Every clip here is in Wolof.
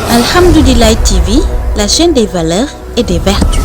Alhamdoulilah TV, la chaîne des valeurs et des vertus.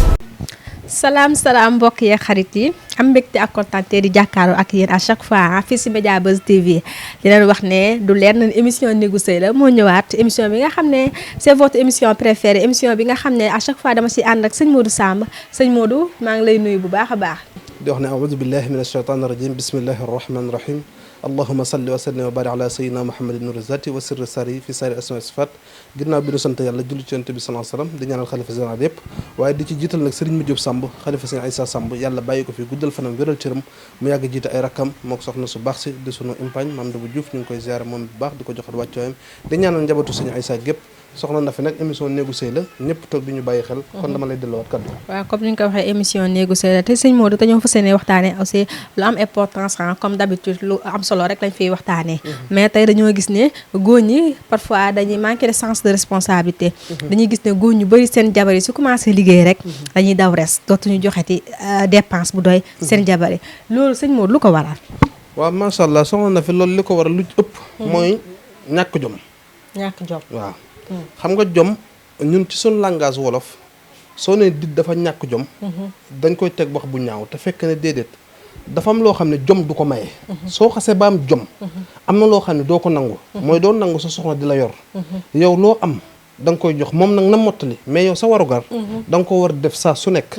salaam mbokk yi xarit yi am mbégte ak kontaante di jàkkaarloo ak yéen à chaque fois fii si Média Buzz TV di leen wax ne du leen émission néegu sëy la moo ñëwaat émission bi nga xam ne c'est votre émission préférée émission bi nga xam ne à chaque fois dama si ànd ak sëñ Modou Samb sëñ Modou maa ngi lay nuyu bu baax a baax. di wax ne aoudu billahi min ashaytani rajim bismillahi arrahmani rahim allahuma salli wa sallim wa barik ala sayyidina muhammadin nuri zati wa sirri sari fi sari asma sifat ginnaaw bi nu sant yàlla julli ci yonent bi sallallahu alayhi wasallam di ñaanal xalifa général yëpp waaye di ci jiital nag Serigne Madiop Samb xalifa Serigne Aïssa Samb yàlla bàyyi ko fi guddal fanam wéral cëram mu yàgg jiite ay rakkam moo ko soxna su baax si di sunu impagne maam Daba Diouf ñu ngi koy ziare moom bu baax di ko joxat wàccuwaayam di ñaanal njabootu Serigne Aïssa gépp soxna na fi nag émission néegu sëy la ñëpp toog di ñu bàyyi xel kon dama lay delloowaat kaddu. waaw comme ni ñu ko waxee émission néegu sëy la te sëñ Modou dañoo fas yéene waxtaanee aussi lu am importance comme d'habitude lu am solo rek lañ fiy waxtaanee. mais tey dañoo gis ne góor ñi parfois dañuy manquer de sens de responsabilité. dañuy gis ne góor ñu bëri seen jabar yi su commencé liggéey rek. dañuy daw res dootuñu joxeti dépense bu doy. seen jabar yi loolu sëñ Modou lu ko waral. waaw macha allah soxna na fi loolu li ko waral lu ëpp. mooy ñàkk jom. ñàkk jom waaw. xam nga jom ñun ci suñu langage wolof soo ne dit dafa ñàkk jom dañ koy teg wax bu ñaaw te fekk ne déedéet dafa am loo xam ne jom du ko maye. soo xasee ba am jom am na loo xam ne doo ko nangu mooy doo nangu sa soxna di la yor yow loo am da nga koy jox moom nag na mottali mais yow sa warugar da nga ko war def saa su nekk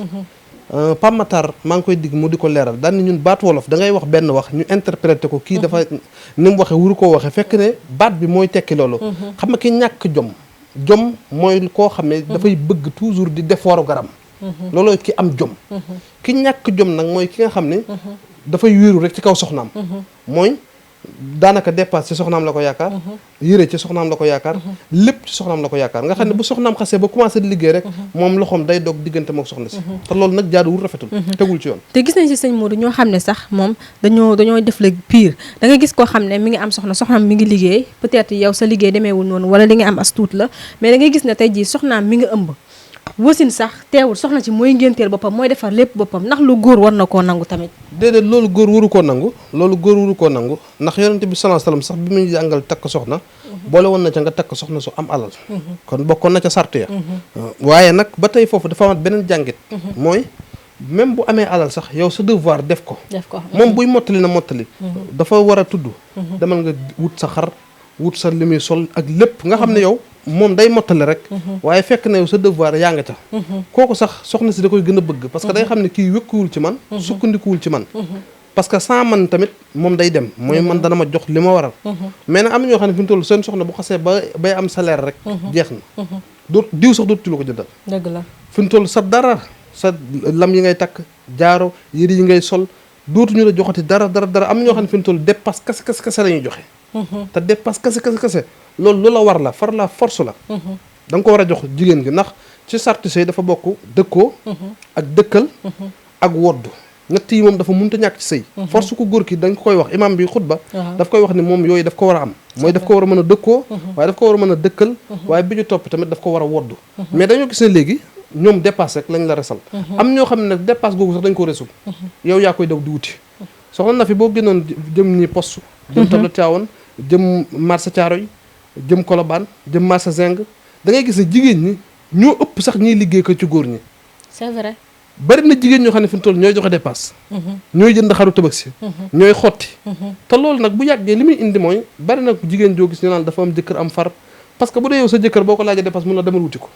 Pape Matar maa ngi koy digg mu di ko leeral daan ñun baat wolof da ngay wax benn wax ñu interpréter ko kii dafa ni mu waxee wuru koo waxee fekk ne baat bi mooy tekki loolu xam nga ki ñàkk jom mooy koo xam ne dafay bëgg toujours di def waru garam looloo ki am jom ki ñàkk jom nag mooy ki nga xam ne dafay wéeru rek ci kaw soxnaam mooy daanaka dépasse ci soxnaam la ko yaakaar yére ci soxnaam la ko yaakaar lépp ci soxnaam la ko yaakaar nga xam ne bu soxnaam xasee ba commencé di liggéey rek moom loxoom day doog diggante mook soxna si te loolu nag jaaduwul rafetul tegul ci yoon te gis nañ ci sëñ Modou ñoo xam ne sax moom dañoo def la pire da nga gis koo xam ne mi ngi am soxnaam mi ngi liggéey peut-être yow sa liggéey demeewul noonu wala li nga am as tuut la mais da ngay gis ne tey jii soxnaam mi nga ëmb wasin sax teewul soxna ci mooy ngénteel boppam mooy defar lépp boppam ndax lu góor war na koo nangu tamit déedéet loolu góor waru koo nangu ndax yonent bi sallallahu alayhi wasallam sax bi muy jàngal takk soxna boole woon na ca nga takk soxna su am alal kon bokkoon na ca sart ya waaye nag ba tey foofu dafa amat beneen jàngit mooy même bu amee alal sax yow sa devoir def ko moom buy mottali na mottali dafa war a tudd demal nga wut sa xar wut sa li muy sol ak lépp nga xam ne yow moom day mottali rek waaye fekk na yow sa devoir yaa nga ca kooku sax soxna si da koy gën a bëgg parce que day xam ne kii wékkuwul ci man sukkandikuwul ci man parce que sans man tamit moom day dem mooy man dana ma jox li ma waral mais nag am na ñoo xam ne fi mu toll seen soxna bu xasee bay am salaire rek jeex na doot diw sax dootu ci la ko jëndal dëgg la fi mu toll sa dara sa lam yi ngay takk jaaro yëri yi ngay sol dootuñu la joxati dara am na ñoo xam ne fi mu toll dépasse kase la ñuy joxe te dépasse kase loolu lu la war la far la force la da nga ko war a jox jigéen gi ndax ci sarti sëy dafa bokk dëkkoo ak dëkkal ak woddu ñett yi moom dafa mënta ñàkk ci sëy force ku góor ki dañ ko koy wax imam bi xutba daf koy wax ne moom yooyu daf ko war a am mooy daf ko war a mën a dëkkoo waaye daf ko war a mën a dëkkal waaye bi ñu topp tamit daf ko war a woddu mais dañoo gis ne léegi ñoom dépasse rek lañ la resal am ñoo xam ne nag dépasse googu sax dañ ko resul yow yaa koy daw di wuti soxna na fi boo génnoon jëm ni poste jëm tabla Tivaouane jëm marché Thiaroye jëm Colobane jëm marché Zing da ngay gis ne jigéen ñi ñoo ëpp sax ñiy liggéey ko ci góor ñi c'est vrai bari na jigéen ñoo xam ne fi mu toll ñooy joxe dépasse ñooy jënd xaru tabaski ñooy xotti te loolu nag bu yàggee li muy indi mooy bari na jigéen joo gis ñu naan dafa am jëkkër am far parce que bu dee yow sa jëkkër boo ko laajee dépasse mun na demal wuti ko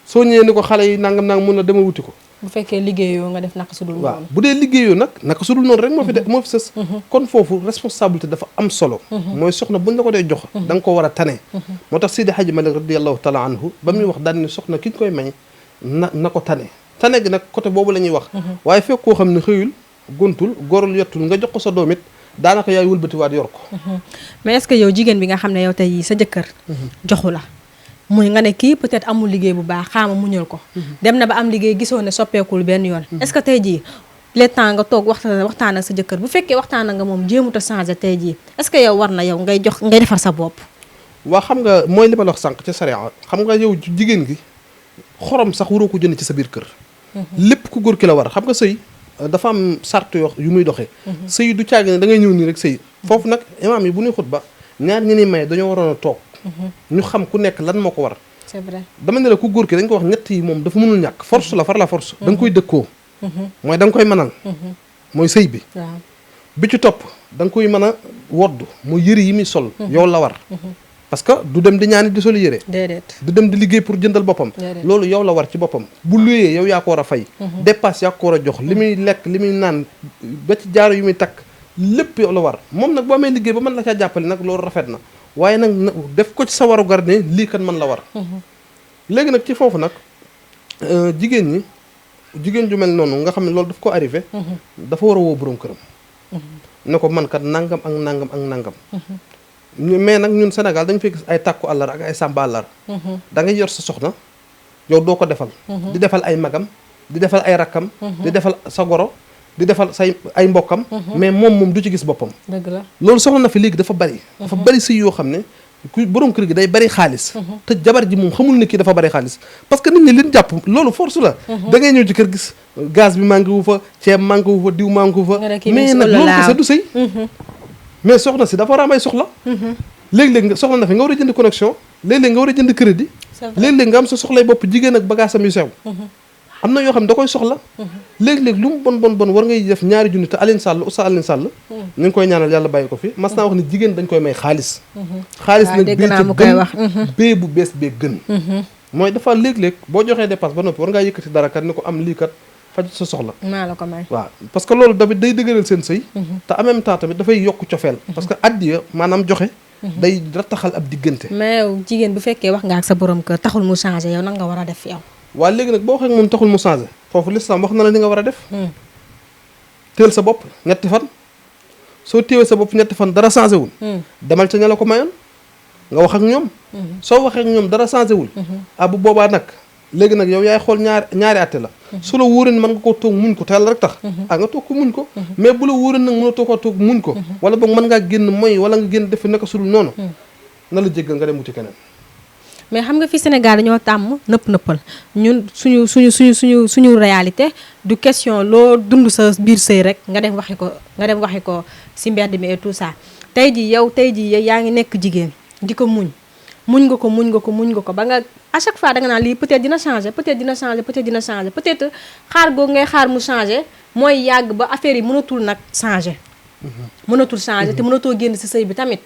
soo ñëwee ni ko xale yi nangam mun na demal wuti ko bu fekkee liggéeyoo nga def naka sudul noonu waaw bu dee liggéeyoo nag naka sudul noonu rek moo fi sës kon foofu responsabilité dafa am solo mooy soxna buñ la ko dee jox da nga ko war a tane moo tax Seydi Hadji Malick radiyallahu taala anhu ba muy wax daan ni soxna ki ñu koy may na ko tane gi nag côté boobu la ñuy wax waaye fekk koo xam ne xëyul gontul gorul yottul nga jox ko sa doom it daanaka yaay wëlbatiwaat yor ko mais est-ce que yow jigéen bi nga xam ne yow tey sa jëkkër joxu la muy nga ne kii peut-être amul liggéey bu baax xaama muñal ko dem na ba am liggéey gisoo ne soppeekul benn yoon est-ce que tey jii le temps nga toog waxtaan ak sa jëkkër bu fekkee waxtaan nga moom jéemut a changer tey jii est-ce que yow war na yow ngay defar sa bopp waa xam nga mooy li ma la wax sànq ci sariya xam nga yow jigéen gi xorom sax waroo ko jënd ci sa biir kër lépp ku góor ki la war xam nga sëy dafa am sart yu muy doxee sëy du caagi ne da ngay ñëw nii rek sëy foofu nag imaam yi bu ñuy xutba ñaar ñi ni may dañoo waroon a toog ñu xam ku nekk lan moo ko war. c'est vrai dama ne la ku góor ki dañ ko wax ñett yi moom dafa mënul ñàkk force la far la force. da nga koy dëkkoo. mooy da nga koy mënal. mooy sëy bi. waaw bi ci topp da nga koy mën a woddu mooy yëre yi muy sol. yow la war. parce que du dem di ñaani di soli yëre. déedéet du dem di liggéey pour jëndal boppam. loolu yow la war ci boppam. bu luyee yow yaa ko war a fay. dépasse yaa ko war a jox li muy lekk li muy naan ba ci jaaro yu muy takk lépp yow la war moom nag boo amee liggéey ba mën la caa jàppale nag loolu rafet na waaye nag def ko ci sa waru gar ne lii kat mën la war. léegi nag ci foofu nag jigéen ju mel noonu nga xam ne loolu daf ko arrivé. dafa war a woo borom këram. ne ko man kat nangam ak nangam ak nangam. mais nag ñun Sénégal dañu fay gis ay tàkku àllar ak ay sàmba àllar. da ngay yor sa soxna yow doo ko defal. di defal ay magam di defal ay rakkam. di defal sa goro di defal say ay mbokkam. mais moom du ci gis boppam. dëgg la loolu soxna na fi léegi dafa bari. dafa bari si yoo xam ne ku borom kër gi day bari xaalis. te jabar ji moom xamul ne kii dafa bari xaalis parce que nit ñi liñ jàpp loolu force la. da ngay ñëw ci kër gis gaz bi manqué wu fa ceeb manqué wu fa diw manqué wu fa. mais nag loolu kese du sëy. mais soxna si dafa war a am ay soxla. léeg-léeg nga soxla na fi nga war a jënd connexion léeg-léeg nga war a jënd crédit. léeg-léeg nga am sa soxlay bopp jigéen ak bagaasam yu sew. am na yoo xam ne da koy soxla. léeg-léeg lu mu bon war ngay def ñaari junni te Alioune Sall Oustaz Alioune Sall. ñu ngi koy ñaanal yàlla bàyyi ko fi mas naa wax ne jigéen dañ koy may xaalis. xaalis nag bii ci gën bee bu bees bee gën. mooy dafa léeg-léeg boo joxee dépense ba noppi war ngaa yëkkati dara kat ni ko am lii kat faj sa soxla. maa la ko may waaw parce que loolu tamit day dëgëral seen sëy. te en même temps tamit dafay yokk cofeel. parce que addiya maanaam joxe. day rattaxal ab diggante. mais yow jigéen bu fekkee wax nga ak sa borom kër taxul mu changé yow nan nga war a def yow. waa léegi nag boo waxee ak moom taxul mu changé foofu l'islam wax na la ni nga war a def. teel sa bopp ñetti fan. soo téewee sa bopp ñetti fan dara changé wul. demal ca ña la ko mayoon nga wax ak ñoom. soo waxee ak ñoom dara changé wul. bu boobaa nag. léegi nag yow yaay xool ñaari àtte la su la wóoree mën nga koo toog muñ ko te yàlla rek tax nga toog ko muñ ko mais bu la wóoree nag mën a toog muñ ko wala boog mën ngaa génn mooy wala nga génn def naka sudul noonu na la jéggal nga dem wuti keneen mais xam nga fi Sénégal dañoo tàmm nëppal ñun suñu réalité du question loo dund sa biir sëy rek nga dem waxi ko si mbedd mi et tout ça tey ji yaa ngi nekk jigéen di ko muñ nga ko ba nga à chaque fois da nga naan lii peut-être dina changer peut-être xaar googu ngay xaar mu changer mooy yàgg ba affaire yi mënatul nag changer. te mënatoo génn ci sëy bi tamit.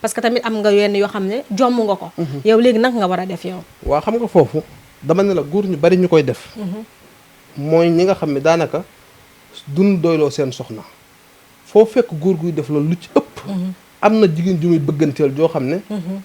parce que tamit am nga yenn yoo xam ne jomm nga ko. yow léegi nag nga war a def yow. waaw xam nga foofu dama ne la góor ñu bari ñu koy def. mooy ñi nga xam ne daanaka duñ doyloo seen soxna foo fekk góor guy def loolu lu ci ëpp. am na jigéen ju muy bëgganteel joo xam ne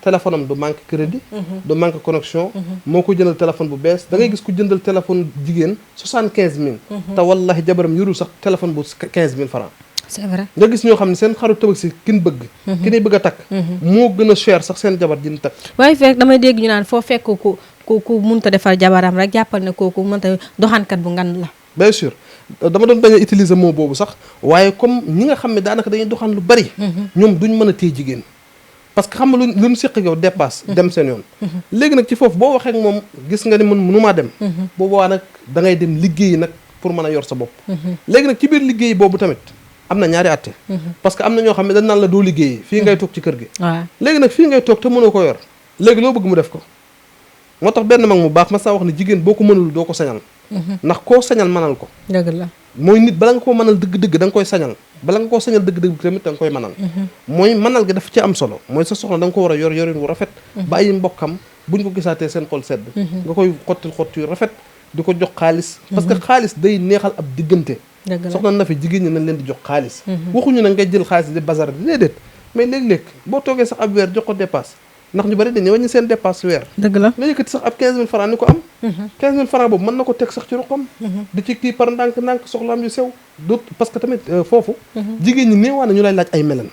téléphone am du manque crédit du manque connexion moo ko jëndal téléphone bu bees da ngay gis ku jëndal téléphone jigéen 75 000 te wallahi jabaram yorul sax téléphone bu 15 000 francs c'est vrai nga gis ñoo xam ne seen xaru tabaski kin bëgg ki ni bëgg a takk moo gën a cher sax seen jabar jin takk waaye fekk damay dégg ñu naan foo fekk ku mënta defar jabaram rek jàppal ne kooku mënta doxaankat bu ngan la bien sûr dama doon bañ a utiliser mot boobu sax waaye comme ñi nga xam ne daanaka dañuy doxaan lu bari ñoom duñ mën a téye jigéen parce que xam nga lu ñu séq yow dépasse dem seen yoon léegi nag ci foofu boo waxee ak moom gis nga ni man mënumaa dem boobaa nag da ngay dem liggéeyi nag pour mën a yor sa bopp léegi nag ci biir liggéey boobu tamit am na ñaari atte parce que am na ñoo xam ne dañ naan la doo liggéeyi fii ngay toog ci kër gi léegi nag fii ngay toog te mënoo ko yor léegi loo bëgg mu def ko moo tax benn mag mu baax ma saa wax ne jigéen boo ko mënul doo ko sañal ndax koo sañal manal ko dëgg la mooy nit bala nga koo mënal dëgg-dëgg da nga koy sañal bala nga koo sañal dëgg-dëgg tamit da nga koy mënal mooy mënal gi dafa ci am solo mooy sa soxna da nga ko war a yor yorin wu rafet ba ay mbokkam buñ ko gisaatee seen xol sedd nga koy xottil xott yu rafet di ko jox xaalis parce que xaalis day neexal ab diggante soxna na fi jigéen ñi nañ leen di jox xaalis waxuñu nag ngay jël xaalis di bazar di déedéet mais léeg-léeg boo toogee sax ab weer jox ko dépasse ndax ñu bari dañuy wàññi seen dépasse weer dëgg la nga yëkkati sax ab 15000 francs ni ko am 15000 francs boobu mën na ko teg sax ci ruqam di ci kii par ndànk soxlaam yu sew du parce que tamit foofu jigéen ñi néewaa na ñu lay laaj ay melen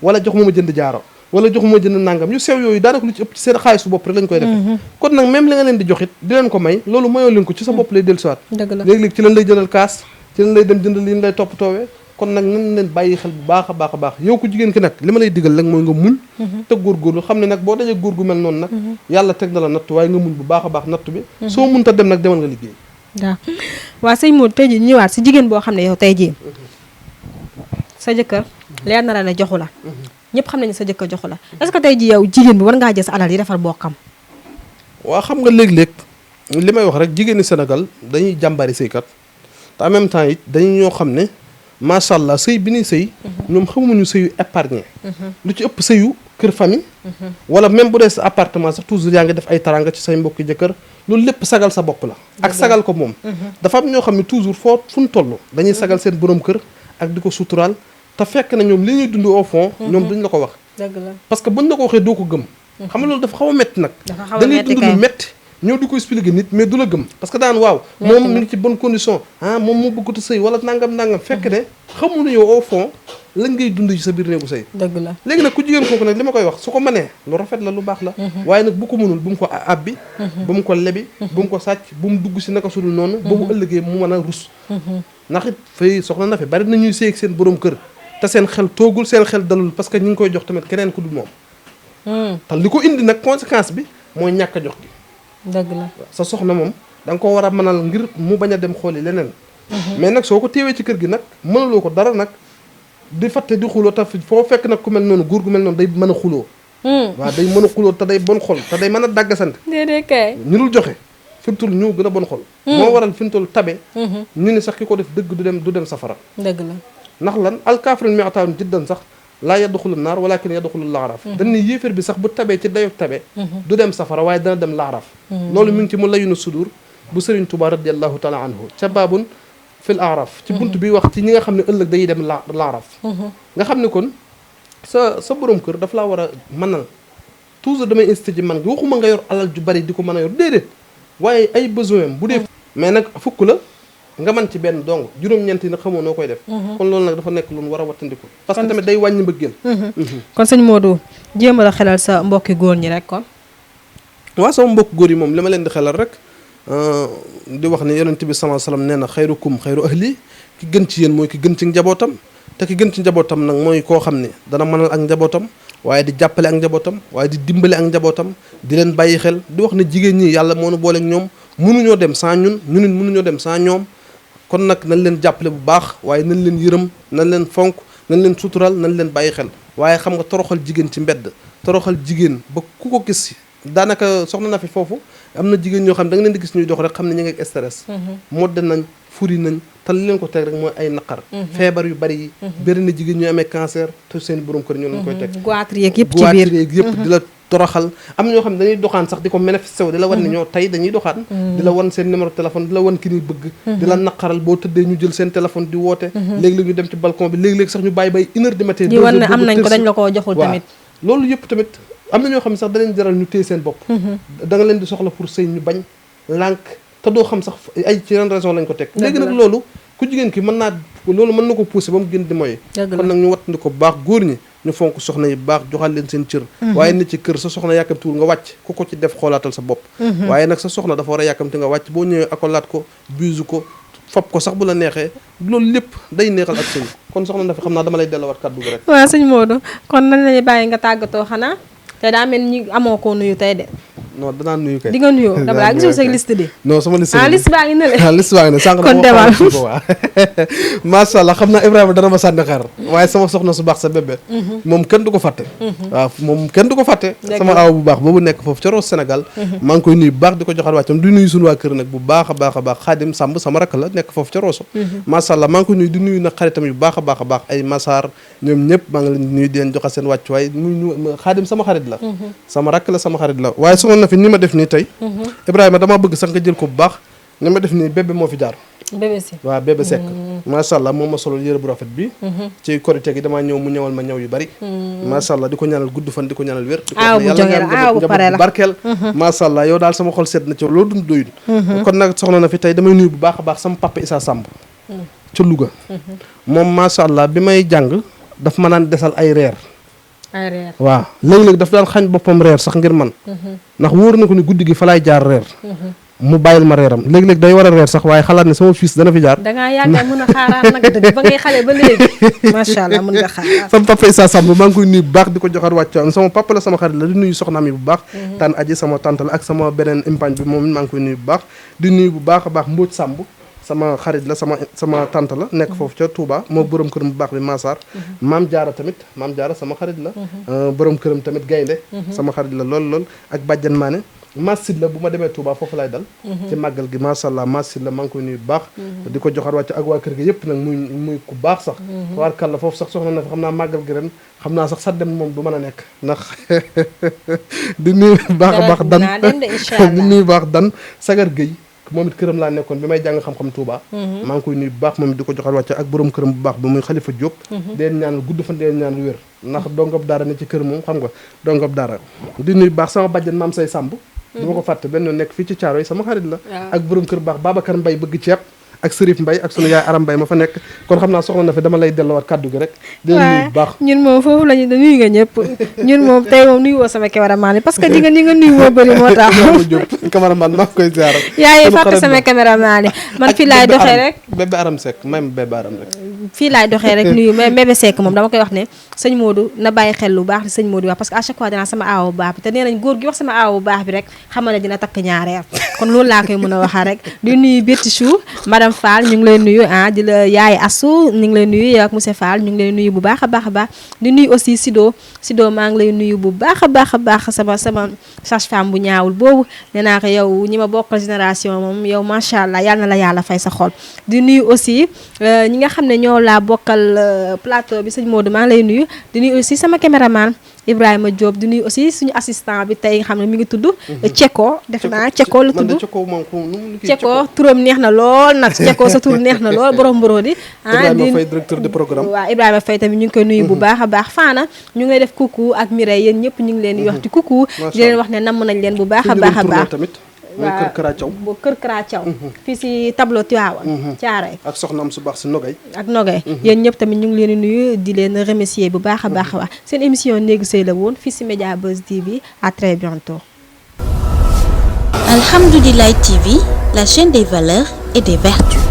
wala jox ma jënd jaaro wala jox ma jënd nangam yu sew yooyu daanaka lu ci ëpp ci seen xaalisu bopp rek lañ koy defee kon nag même li nga leen di joxit di leen ko may loolu mayoo leen ko ci sa bopp lay dellusiwaat léegi-léegi ci lañ lay jëndal kaas ci lañ lay dem jëndal li ñu lay toppatoowee kon nag nañ leen bàyyi xel bu baax a baax yow ko jigéen ki nag li ma lay digal rek mooy nga muñ te góorgóorlu xam ne nag boo dajee góor gu mel noonu nag yàlla teg na la natt waaye nga muñ bu baax a baax natt bi soo mun ta dem nag demal nga liggéey waaw sëñ Modou tey ji ñëwaat si jigéen boo xam ne yow tey jii sa jëkkër leer na la ne joxu la ñëpp xam nañu sa jëkkër joxu la est-ce que tey ji yow jigéen bi war ngaa jël sa alal yi defar bokkam. waa xam nga léeg-léeg li may wax rek jigéeni Sénégal dañuy jàmbari sëykat te en même temps it dañu ñoo xam ne macha allah sëy bi ñuy sëy ñoom xamuñu sëyu épargné lu ci ëpp sëyu kër famille wala même bu dee sa appartement sax toujours yaa ngi def ay taranga ci say mbokki jëkkër loolu lépp sagal sa bopp la ak sagal ko moom dafa am ñoo xam ne toujours fu ñu toll dañuy sagal seen borom kër ak di ko suturaal te fekk na ñoom li ñuy dund au fond ñoom duñ la ko wax dëgg la parce que buñ la ko waxee doo ko gëm xam nga loolu dafa xaw a métti nag da ngay dund lu métti ñëw di ko expliquer nit mais du la gëm parce que daan waaw moom mi ngi ci bonne condition moom moo bëggut a sëy wala nangam fekk ne xamu ne yow au fond la ngay dund ci sa biir néegu sëy dëgg la léegi nag ku jigéen kooku nag li ma koy wax su ko mënee lu rafet la lu baax la waaye nag bu ko mënul bu mu ko abbi bu mu ko lebi bu mu ko sàcc bu mu dugg si naka sudul noonu ba bu ëllëgee mu mën a rus ndax it fay soxna na fi bari na ñuy sëy ak seen borom kër te seen xel toogul seen xel dalul parce que ñu ngi koy jox tamit keneen ku dul moom te li ko indi nag conséquence bi mooy ñàkk a jox gi dëgg la sa soxna moom da nga ko war a mënal ngir mu bañ a dem xooli leneen mais nag soo ko téewee ci kër gi nag mënaloo ko dara nag di fatte di xuloo te foo fekk nag ku mel noonu góor gu mel noonu day mën a xuloo waaw day mën a xuloo te day bon xol te day mën a dàggasante déedéet kay ñu dul joxe fi mu toll ñoo gën a bon xol moo waral fi mu toll tabe ñu ni sax ki ko def dëgg du dem safara dëgg la ndax lan alkaafirun mi'atun jiddan sax laa yadxulu naar walakin yadxulu laaraaf dañ ne yéeféer bi sax bu tabee ci dayoog tabe du dem safara waaye dana dem laaraaf loolu mi ngi ci mu layunu sudur bu Sëriñ Tuubaa radiyallahu taala anhu ca baabun fil aaraaf ci bunt bi wax ci ñi nga xam ne ëllëg dañuy dem laaraaf nga xam ne kon sa borom kër daf laa war a mënal toujours damay insisté ci man gi waxuma nga yor alal ju bari di ko mën a yor déedéet waaye ay besoin bu dee mais nag fukk la nga mën ci benn dong juróom-ñeent yi nag xamoo noo koy def kon loolu nag dafa nekk lu war a wattandiku parce que tamit day wàññi mbëggeel kon sëñ Modou jéem a xelal sa mbokki góor ñi rek kon waaw sama mbokk góor yi moom li ma leen di xelal rek di wax ne yonent bi sallallahu alayhi wasallam nee na xayrukum xayru ahli ki gën ci yéen mooy ki gën ci njabootam te ki gën ci njabootam nag mooy koo xam ne dana mënal ak njabootam waaye di jàppale ak njabootam waaye di dimbale ak njabootam di leen bàyyi xel di wax ne jigéen ñi yàlla moo nu boole ak ñoom mënuñoo dem sans ñun ñun it mënuñoo dem sans ñoom kon nag nañ leen jàppale bu baax waaye nañ leen yërëm nañ leen fonk nañ leen sutural nañ leen bàyyi xel waaye xam nga toroxal jigéen ci mbedd toroxal jigéen ba ku ko gis daanaka soxna na fi foofu am na jigéen ñoo xam da nga leen di gis ñuy dox rek xam ne ñu ngi ak stress modde nañ furi nañ te li leen ko teg rek mooy ay naqar feebar yu bari yi bëri na jigéen ñu amee cancer te seen borom kër ñoo leen koy teg goitre yeeg yëpp ci biir yëpp di la toroxal am ñoo xam ne dañuy doxaan sax di ko manifesté di la wan ne ñoo tey dañuy doxaan di la wan seen numéro téléphone di la wan ki ñuy bëgg di la naqaral boo tëddee ñu jël seen téléphone di woote léegi-léegi ñu dem ci balcon bi léegi-léegi sax ñu bàyyi bay 1h du matin di wan ne am nañ ko dañ la ko joxul tamit loolu yëpp tamit am na ñoo xam ne sax da leen jaral ñu téye seen bopp da nga leen di soxla pour sëy ñu bañ lànk te doo xam sax ay ci ren raison lañ ko teg léegi nag loolu ku jigéen ki mën naa loolu mën na ko pousser ba mu gën di moy kon nag ñu wattandi ko baax góor ñi ñu fonk soxna yi baax joxal leen seen cër waaye nit ci kër sa soxna yàkkamtiwul nga wàcc ku ko ci def xoolaatal sa bopp waaye nag sa soxna dafa war a yàkkamti nga wàcc boo ñëwee akolaat ko biisu ko fop ko sax bu la neexee loolu lépp day neexal ak sëñ kon soxna na fi xam naa dama lay delluwaat kàddu gi rek waaw sëñ Modou kon nañ lañuy bàyyi nga tàggatoo xanaa te daa mel ni amoo koo nuyu tey de non danaa nuyu kay di nga nuyoo dama laa gisul sa liste di non sama liste liste baa ngi ne liste baa ngi ne sànq kon demal ko waa macha allah xam naa Ibrahima dana ma sànni xar waaye sama soxna su baax sa bébé moom kenn du ko fàtte waaw moom kenn du ko fàtte sama aw bu baax boobu nekk foofu ca Roos Sénégal maa ngi koy nuyu bu baax di ko joxaat wàccam di nuyu suñu waa kër nag bu baax a baax a baax Xaadim Samb sama rakk la nekk foofu ca Rooso macha allah maa ngi koy nuyu di nuyu nag xaritam yu baax a baax a baax ay Massar ñoom ñëpp maa ngi leen di nuyu di leen joxal seen wàccuwaay muy Xaadim sama xarit la sama rakk la sama xarit la waaye soxna na fi ni ma def nii tey Ibrahima dama bëgg sax nga jël ko bu baax ni ma def nii bébé moo fi jaar bébé si waaw bébé Seck macha allah moom ma solo yëre bu rafet bi ci korité gi damaa ñëw mu ñëwal ma ñëw yu bari macha allah di ko ñaanal gudd fan di ko ñaanal wér di ko yàlla nga njaboot barkeel macha allah yow daal sama xol sedd na ci loolu dund doyul kon nag soxna na fi tey damay nuyu bu baax a baax sama papa Issa Samb ca Louga moom macha allah bi may jàng daf ma naan desal ay reer waaw léegi-léegi daf daan xañ boppam reer sax ngir man ndax wóor na ko ni guddi gi fa laay jaar reer mu bàyyil ma reeram léegi-léegi day war a reer sax waaye xalaat ne sama fils dana fi jaar dangaa yàgg mën a xaaraat nag dëgg ba ngay xale ba léegi macha allah mën nga xaaraat sama papa Issa Samb maa ngi koy nuyu bu baax di ko joxaat wàcc sama papa la sama xarit la di nuyu soxnaam yi bu baax tan aji sama tante la ak sama beneen impagne bi moom it maa ngi koy nuyu bu baax di nuyu bu baax a baax Mbóoj Samb sama xarit la sama tante la nekk foofu ca Touba moo borom këram bu baax bi Massar maam Jaara sama xarit la borom këram tamit gaynde sama xarit la lool ak bàjjan maane Massid la bu ma demee Touba foofu laay dal ci màggal gi macha allah Massid la maa ngi koy nuyu bu baax di ko joxaat wàcc ak waa kër gi yëpp nag muy ku baax sax waar kàlla foofu sax soxna na fi xam naa màggal gi ren xam naa sax sa dem moom du mën a nekk ndax di nuyu baax a baax di nuyu baax dan sagar Gueye moom it këram laa nekkoon bi may jàng xam-xam Touba maa ngi koy nuyu bu baax moom it di ko joxaat wàcc ak borom këram bu baax ba muy Xalifa Diop deen ñaanal gudd fan deen ñaanal wér ndax dongob daara ne ci kër moom xam nga dongob daara di nuyu baax sama bàjjen maam say sàmb du ma ko fàtte benn nekk fii ci Thiaroye sama xarit la ak borom kër baax Babacar Mbaye bëgg ceeb ak Serif Mbaye ak sunu yaay Aram Mbaye ma fa nekk kon xam naa soxla na fi dama lay delloowaat kàddu gi rek di nuyu bu baax ñun moom foofu lañu da nuyu nga ñëpp ñun moom tey moom nuyu woo sama cameraman parce que di nga nuyu moo bëri moo tax cameraman maa ngi koy ziar yaa fàtte sama cameraman man fii laay doxee rek bébé Aram Seck may ma bébé Aram rek fii laay doxee rek nuyu mais bébé Seck moom dama koy wax ne sëñ Modou na bàyyi xel lu baax li sëñ Modou wax parce que à chaque fois dinaa sama aaw bu baax bi te nee nañ góor gi wax sama aaw bu baax bi rek xamal ne dina takk ñaareel kon loolu laa koy mën a waxaa rek di nuyu Betty Chou madame Fall ñu ngi lay nuyu di la yaay Assou ñu ngi lay nuyu ak monsieur Fall ñu ngi lay nuyu bu baax a baax di nuyu aussi Sido maa ngi lay nuyu bu baax a baax sama sage-femme bu ñaawul boobu nee naa ko yow ñi ma bokkal génération moom yow macha allah yal na la yàlla fay sa xol di nuyu aussi ñi nga xam ne ñoo laa bokkal plateau bi sëñ Modou maa ngi lay nuyu di nuyu aussi sama caméraman Ibrahima Diop di nuyu aussi suñu assistant bi tey nga xam ne mi ngi tudd Ceko def naa Ceko la tudd Ceko turam neex na lool nag Ceko sa tur neex na lool borom Mborodi Ibrahima Faye directeur de programme waaw Ibrahima Faye tamit ñu ngi koy nuyu bu baax a baax Fana ñu ngi lay def coucou ak Mireille yéen ñëpp ñu ngi leen di wax ci coucou di leen wax ne namm nañ leen bu baax a baax waaw kër Kara Thiaw fii si tableau Tivaouane Thiaroye ak soxnaam su baax si Nogay yéen ñëpp tamit ñu ngi leen di nuyu di leen remercier bu baax a baax waa seen émission Néegu Sëy la woon fii si Média Buzz TV à très bientôt. Alhamdoulilah TV, la chaîne des valeurs et des vertus.